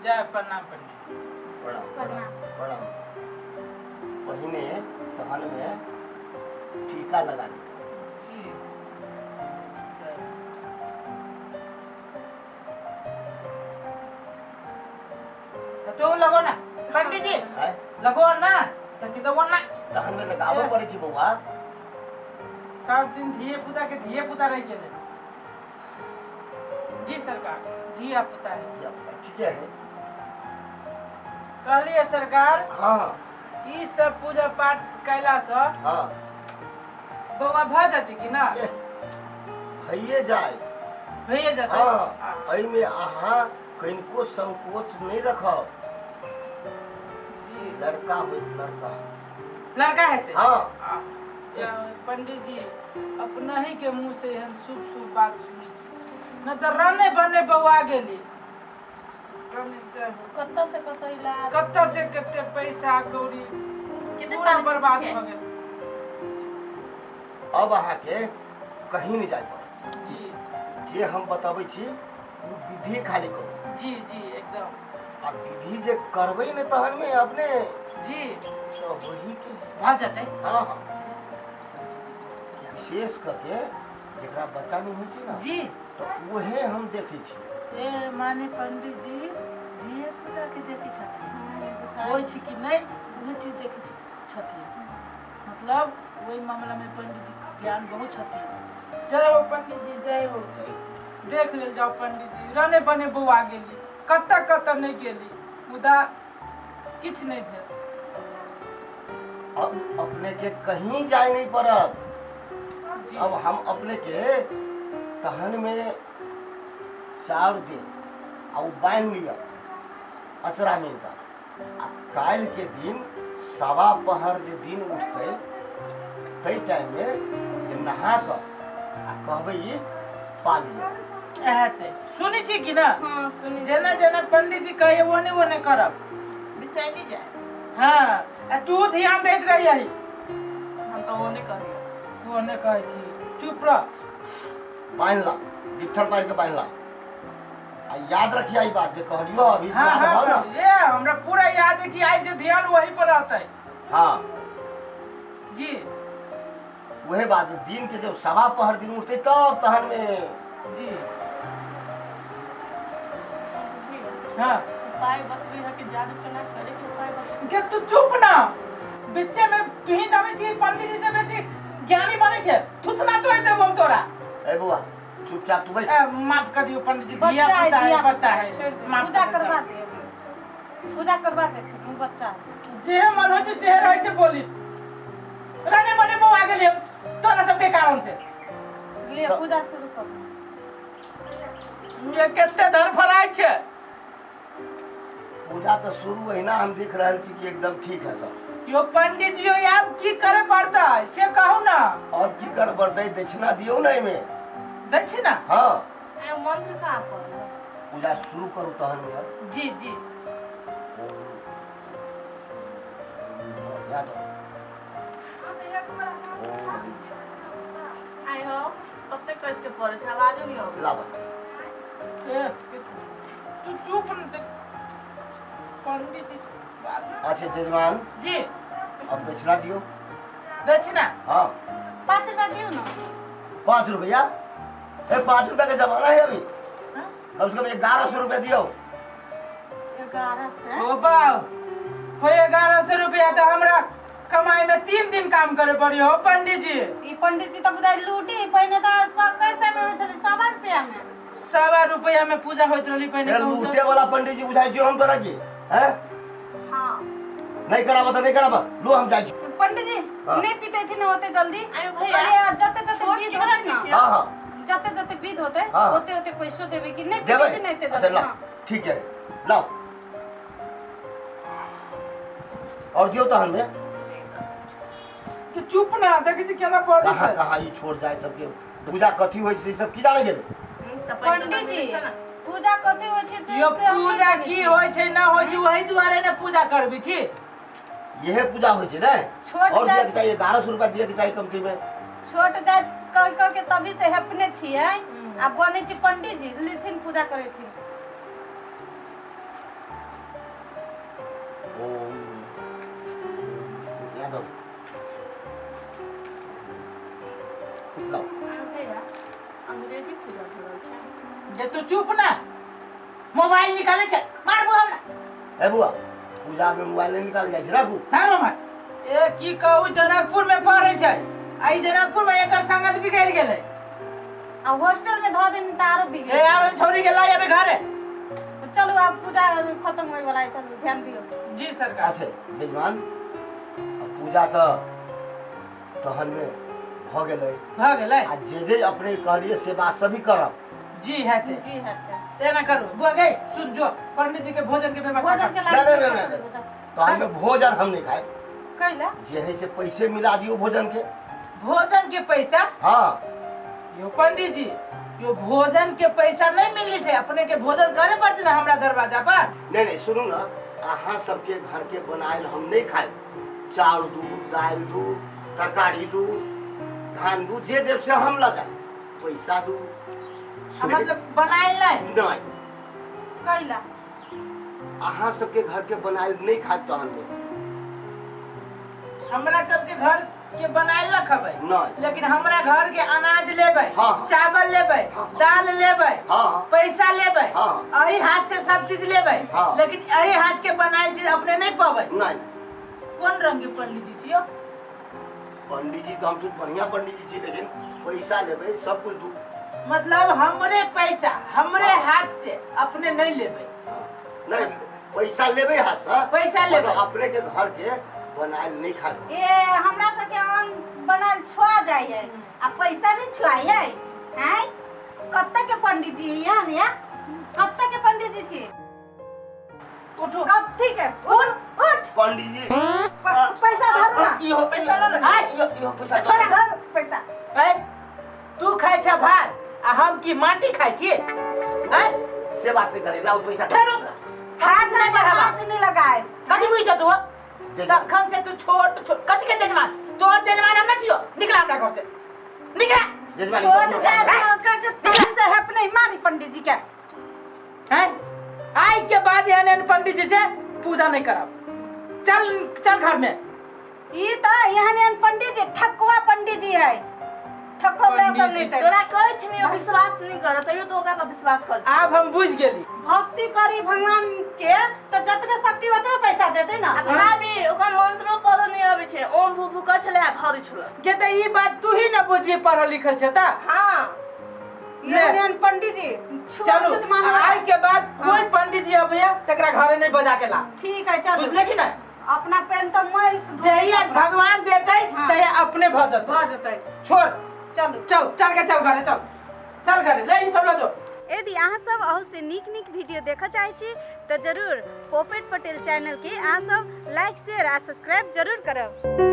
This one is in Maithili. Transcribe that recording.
जय प्रणाम पंडित जी। प्रणाम प्रणाम प्रणाम। पहिने तहन में टीका लगा लिअ। जी जय। तो लगो ना पंडित जी। आँय? लगो ना तऽ की देबो ना। तहन में लगाबऽ पड़ै छै बौआ। सब दिन धिये पुता के धिये पुता रहि गेलै। जी सरकार, धिया पुता है। धिया पुता ठीके है। कहलिए सरकार। हाँ। ई सब पूजा पाठ कैला से हाँ बौआ भऽ जेतै कि ना? एह, भइए जाए। भइए जेतै। हाँ, एहिमे अहाँ कनिको संकोच नहि रखब। जी। लड़का होइत लड़का। लड़का हेतै? हाँ। पंडित जी, अपना ही के मुंह से एहन शुभ शुभ बात सुनै छी न तऽ रने बने बौआ गेली। कतऽ से कतऽ इलाज, कतऽ से कते पैसा कौड़ी कते पूरा पानि बर्बाद छै? भऽ गेल। अब अहाँके कहीं नहि जाय पड़त। जी। जे हम बतबै छी ओ विधि खाली करू। जी जी एकदम। आ विधि जे करबै ने तहन में अपने जी तऽ होही के भऽ जेतै। हाँ हाँ, विशेष करके जेकरा बच्चा नहीं होइ छै ने जी तऽ उहे हम देखै छी। ए माने पंडित जी धिया पुता के देखै छथिन, होइ छै कि नहि उहे चीज देखै छथिन। मतलब ओहि मामला में पंडित जी ज्ञान बहुत छथिन। जय हो पंडित जी, जय हो। देख लेल जाओ पंडित जी, रने बने बौआ गेली, कतऽ कतऽ नहि गेली, मुदा किछु नहि भेल। अब अपने के कहीं जाय नहीं पड़त। जी। अब हम अपने के तहन में चाउर दे आ उ बान्हि लिअ अचरा में इनका, आ काल्हि के दिन सवा पहर जे दिन उठतै तै टाइम में जे नहा कऽ आ कहबै ई पा लिअ। हेतै सुनै छी कि ना? हाँ सुनै। जेना जेना पंडित जी कहिए ओने ओने करब। बिसरि जाय। हाँ, आ तू ध्यान दैत रहियही। हम तऽ ओने कहलियै। तू ओने कहै छी, चुप रह। बान्हि ला, गिट्ठर पारि के बान्हि ला, आ याद रखिया ई बात जे कहलियो अभी से। हाँ। याद हाँ हो ना? ये हमरा पूरा याद है कि आइ से ध्यान वही पर रहतै। हाँ। जी। वही बात दिन के जब सवा पहर दिन उठते तब तहन में। जी हाँ। उपाय बतबी है कि जादू टोना करे के उपाय बतबी। के तू चुप ना, बीचे में तू ही जानै छी पंडित जी से बेसी ज्ञानी बनै छै, थुथना तोड़ देबो हम तोरा। ए बौआ, चुपचाप तू बैठ। ए, माफ कर दियो पंडित जी, धिया बच्चा है, पुता है, धिया बच्चा है, छोड़ दे। माफ पूजा कर दियो। करवा दे, पूजा करवा दे, बच्चा है। जे मन होइ छै से रहै छै बोली। रने बने बौआ गेलियै तोरा सबके कारण से। ले पूजा शुरू कर। ये कते धरफराइ छै। पूजा तऽ शुरू अहिना हम देख रहल छी कि एकदम ठीक है सब। यो पंडित जी, यो आब की करे पड़तै से कहू ना। अब की करे पड़तै? दक्षिणा दियौ ने एहिमे। दक्षिणा? हाँ। आ मंत्र कहाँ पढ़ल? पूजा शुरू करू तहन में। जी जी। याद हो। आइ हो कते कस के पड़ै छै, आवाजो नहि अबै। लाबऽ। ए, तू चुप न देख। पंडित जी से बात। अच्छा जजमान जी, अब दक्षिणा दियौ। दक्षिणा? हाँ। 5 रुपया दियौ ना। 5 रुपया? ए 5 रुपया का जमाना है अभी। हाँ? कम से कम 1100 रुपया दियौ। 1100? ओ बाउ हो, 1100 रुपया तऽ हमरा कमाई में 3 दिन काम करे पड़ी हो पंडित जी। ई पंडित जी तऽ बुझाइ लूटी। पहिने तऽ सौ कै रुपया में होइ छलै? 125 रुपया में। 125 रुपया में पूजा होइत रहली पहिने। ए कहू तऽ। लूटे वाला पंडित जी बुझाइ छियौ हम तोरा की हैं? हाँ। नहीं कराबऽ तऽ नहीं कराबऽ, लो हम जाइ छी। पंडित जी हाँ। नहीं पीते थी ना ओते जल्दी। अरे भैया, अरे जते जते छोट विध केना होते ना, पीथिए? हाँ हाँ, जते जते विध होते हाँ। ओते ओते पैसो देबे कि नहीं? देबै। पीते थी ना एते अच्छा जल्दी। ला हाँ। ठीक है लाओ और दियौ तहन में। कि चुप ना, देखै छी केना बजै कहाँ छै। कहाँ ई छोड़ जाय सबके पूजा कथी होइ छै ई सब की जाने गेलै। तऽ पैसा तऽ पंडित जी मिलै छै ने। पूजा कथी होइ छै यो से हम नहि पूजा जानै की छी। होइ छै ना होइ छै, वही दुआरे ने पूजा करबी छी। यहे पूजा होइ छै ने। छोट और दिया जात के चाहिए 1100 रुपया दिया के चाहिए कमती में। छोट जात कह कह के तभी से हेपने छियै आ बनै छी पंडित जी, लेथिन पूजा करेथिन। जे तू चुप ना, मोबाइल निकाले छै, मारबो हम ना। ए बुआ, पूजा में मोबाइल नहीं निकाल जाइ छै, राखू। धरो मार। ए की कहू, जनकपुर में पढ़े छै, आ ई जनकपुर में एकर संगत बिगड़ गेलै। आ हॉस्टल में धऽ देनी तऽ आरो बिगड़। ए आरो छौरी के लाई अबे घरे। चलू आब पूजा खत्म होय वाला है, चलू ध्यान दियौ। जी सरकार। अच्छा जजमान, अब पूजा तऽ तहन में भऽ गेलै। भऽ गेलै। आ जे जे अपने कहलियै से बात सभी करब। जी हेतै। जी हेतै। एना करू बुआ गई, सुन जो पंडित जी के भोजन के व्यवस्था भोजन के कर। नहीं, लागी। नहीं, नहीं, नहीं। तहन में भोजन हम नहीं खाए। कैला? जे है से पैसे मिला दियो भोजन के। भोजन के पैसा? हाँ। यो पंडित जी, यो भोजन के पैसा नहीं मिलने छै, अपने के भोजन करे पड़ते ना हमरा दरवाजा पर। नहीं नहीं सुनू ना, अहाँ सबके घर के बनायल हम नहीं खाए। चाउर दू, दालि दू, तरकारी दू, धान दू, जे देव से हम लऽ जाए, पैसा दू। आ मतलब बनायल नहीं? नहीं। कैला? अहाँ सबके घर के बनायल नहीं खाए तहन में। हमरा सबके घर के बनायल न खबै? नहीं। लेकिन हमरा घर के अनाज लेबै, हाँ, हाँ। चावल लेबै, हाँ, हाँ। दाल लेबै, हाँ, हाँ। पैसा लेबै, हाँ। अही हाथ से सब चीज लेबै, हाँ। लेकिन अही हाथ के बनायल चीज अपने नहीं पबै। नहीं। कोन रंग के पंडित जी छियो? पंडित जी तो हम सब बढ़िया पंडित जी छी, लेकिन पैसा लेबै सब कुछ दू। मतलब हमरे पैसा हमरे हाँ। हाथ से अपने नहीं लेबै? हाँ। नहीं, पैसा लेबै हाथ से। पैसा लेबै। मतलब अपने के घर के बनायल नहीं खा। ए हमरा सबके अन्न बनायल छुआ जाइ है आ पैसा नहीं छुआई है। आँय कत्ते के पंडित जी यहाँ ने, कत्ते के पंडित जी छी? उठो। कथी के? उठ उठ। पंडित जी पैसा धरू ना। इहो पैसा लऽ ले। आय, इहो इहो पैसा छोड़ा। धरू पैसा। ए, तू खाइ छ भात आ हम की माटी खाइ छी? आँय? से बात नहीं करे, लाओ पैसा। ठहरू, हाथ नहीं बढ़ावा। हाथ नहीं लगाए। कथी बुझ तू? जजमान। तखन से तू छोट छोट कथी के जजमान? तोर जजमान हम न छियो, निकला हमरा घर से, निकला। जजमान, छोट जात के तोरी से हेप नहीं मारी पंडित जी के। हैं? आइ के बाद एहन एहन पंडित जी से पूजा नहीं करब। चल चल घर में। ई त एहन एहन पंडित जी ठकुआ पंडित जी है, ठकुआ सब नहीं ते। तोरा कहै छी विश्वास नहीं कर, तैयो तो ओकरा पर विश्वास कर। आब हम बुझ गेली। भक्ति करी भगवान के तो जतबे शक्ति ओतबे पैसा देते ना। आ भाभी ओकरा मंत्रो पढ़ नहीं आबै छै, ओम भू भू कहै छलै आ धरै छलै। के त ई बात तू ही न बुझबी, पढ़ल लिखल छै त। हाँ। ले। एहन एहन पंडित जी चलू, छुआछूत मानय। आइ के बाद कोई पंडित जी अबैया तकरा घरे नहीं बजा के ला। ठीक है चलू। बुझले कि नहीं? अपना पेन तो मैल जहिया भगवान देते हाँ। तहिया अपने भ जतै। भ जतै। छोड़। चलू। चल चल के चल घरे, चल चल घरे, ले ई सब ल जो। यदि अहाँ सब अहू से नीक नीक वीडियो देखऽ चाहै छी तऽ जरूर पोपेट पटेल चैनल के अहाँ सब लाइक, शेयर आ सब्सक्राइब जरूर करब।